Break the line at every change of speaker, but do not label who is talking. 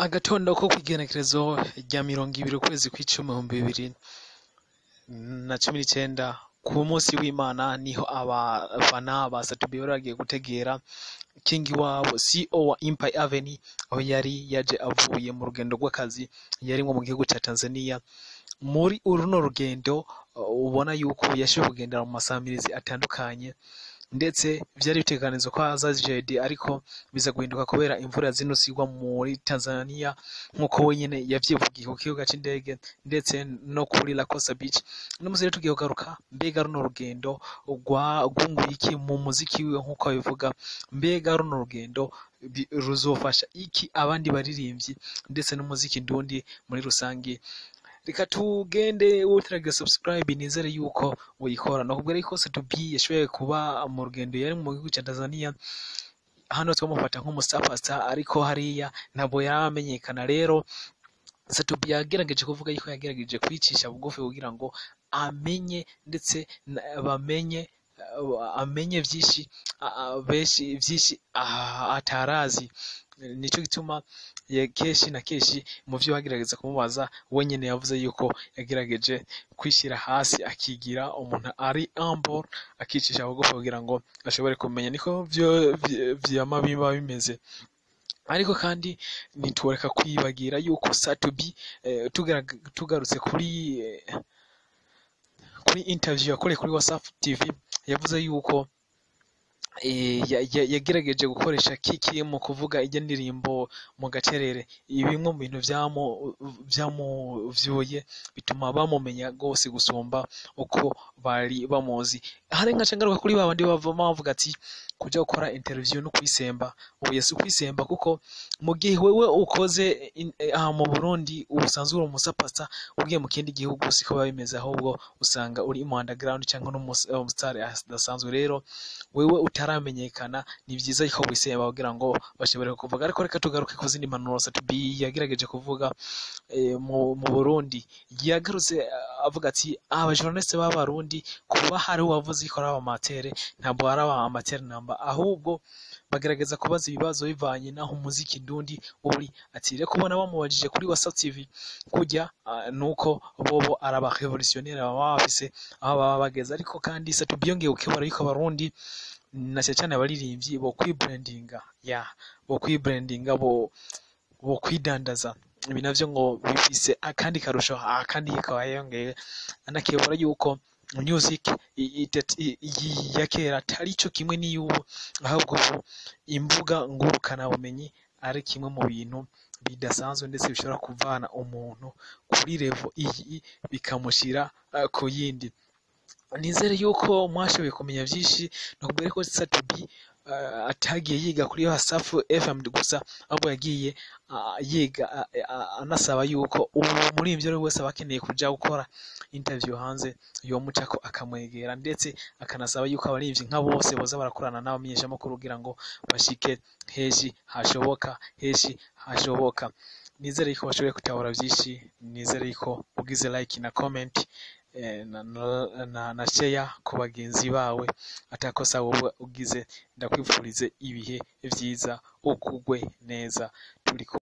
Agatondo ko kw'igenekerezo rya 20 ukwezi kw'icumi 2019 ku munsi w'Imana niho abafana ba Sat-B bari bagiye gutegera King wabo CEO wa Empire Avenue, aho yari yaje avuye mu rugendo rw'akazi yarimwo mu gihugu ca Tanzania. Muri runo rugendo ubona yuko yashoboye kugendera mu masamirizi atandukanye, ndetse vyari bitegekanijwe ko aza jeudi, ariko biza guhinduka kubera imvura zinutse igwa muri Tanzania, nkuko wenyene yavyivugiye ku kibuga c'indege ndetse no kuri La Costa Beach. Uno musi rero tugiye kugaruka, mbega runo rugendo rwunguye iki mu muziki wiwe nkuko abivuga? Mbega runo rugendo ruzofasha iki abandi baririmvyi ndetse n'umuziki ndundi muri rusangi? Reka tugende. Utaragira subscribe, nizere yuko uyikora. Nokubwira yuko Sat-B yashoboye kuba mu rugendo yari mu gihugu ca Tanzania. Hano twamufata nk'umustar, ariko hariya ntabwo yaramenyekana. Rero Sat-B yagerageje kuvuga yuko yagerageje kwicisha bugufi kugira ngo amenye, ndetse bamenye, amenye vyinshi, benshi vyinshi atarazi. Nico gituma kenshi na kenshi mu vyo bagerageza kumubaza, we nyene yavuze yuko yagerageje kwishira hasi, akigira umuntu ari humble, akicisha bugufi kugira ngo ashobore kumenya. Niko vyo vyama biba bimeze. Ariko kandi ntitworeka kwibagira yuko Sat-B, tugarutse kuri interview yakoreye kuri Wasafi TV, yavuze yuko yagerageje gukoresha kiki mu kuvuga ijya ndirimbo mu gacerere. Bimwe mu bintu vyamuvyuye bituma bamumenya gose gusumba uko bari bamuzi. Hari nkaca ngaruka kuri babandi bavama bavuga ati kuja gukora interview no kwisemba. Oya, si ukwisemba, kuko mu gihe wewe ukoze aha mu Burundi usanzwe uri umusapasa, ugiye mu kindi gihugu siko biba bimeze, ahubwo usanga uri mu underground cyangwa n'umustar adasanzwe. Rero wewe utaramenyekana, ni vyiza ko wisemba kugira ngo bashobore kuvuga. Ariko reka tugaruke ku zindi mpanuro Sat-B yagerageje kuvuga mu Burundi. Yagarutse avuga ati aba journaliste b'Abarundi, kuba hari uwavuze ko ari abamatere, ntabwo ari abamatere namba, ahubwo bagerageza kubaza ibibazo bivanye naho umuziki ndundi uri. Ati rero kubona bamubajije kuri Wasafi TV kujya nuko bobo ari aba révolutionnaire, baba bafise aho baba bageze. Ariko kandi Sat-B yongeye gukebura yuko Abarundi na cyane cyane abaririmbyi bo kwibrandinga, ya bo kwibrandinga, bo kwidandaza. Ibi navyo ngo bifise akandi karusho. Akandi kikaba yongeye anakebura yuko music ya kera atari cyo kimwe n'iy'ubu, ahubwo ubu imbuga ngurukana bumenyi ari kimwe mu bintu bidasanzwe, ndetse bishobora kuvana umuntu kuri level iyi bikamushyira ku yindi. Nizere yuko mwashoboye kumenya byinshi. Nakubwira ko Sat-B atagiye yiga kuri Wasafi FM gusa, ahubwo yagiye yiga anasaba yuko uwo muririmbyi ari wese aba akeneye kuja gukora interview hanze yomucako akamwegera, ndetse akanasaba yuko abaririmbyi nka bose boza barakorana n'abamenyeshamakuru kugira ngo bashike henshi hashoboka, henshi hashoboka. Nizere yuko bashoboye gutahura byinshi. Nizere yuko ugize like na comment na share ku bagenzi bawe atakosa wowe ugize. Ndakwifurize ibihe vyiza, ukugwe neza, turi kumwe.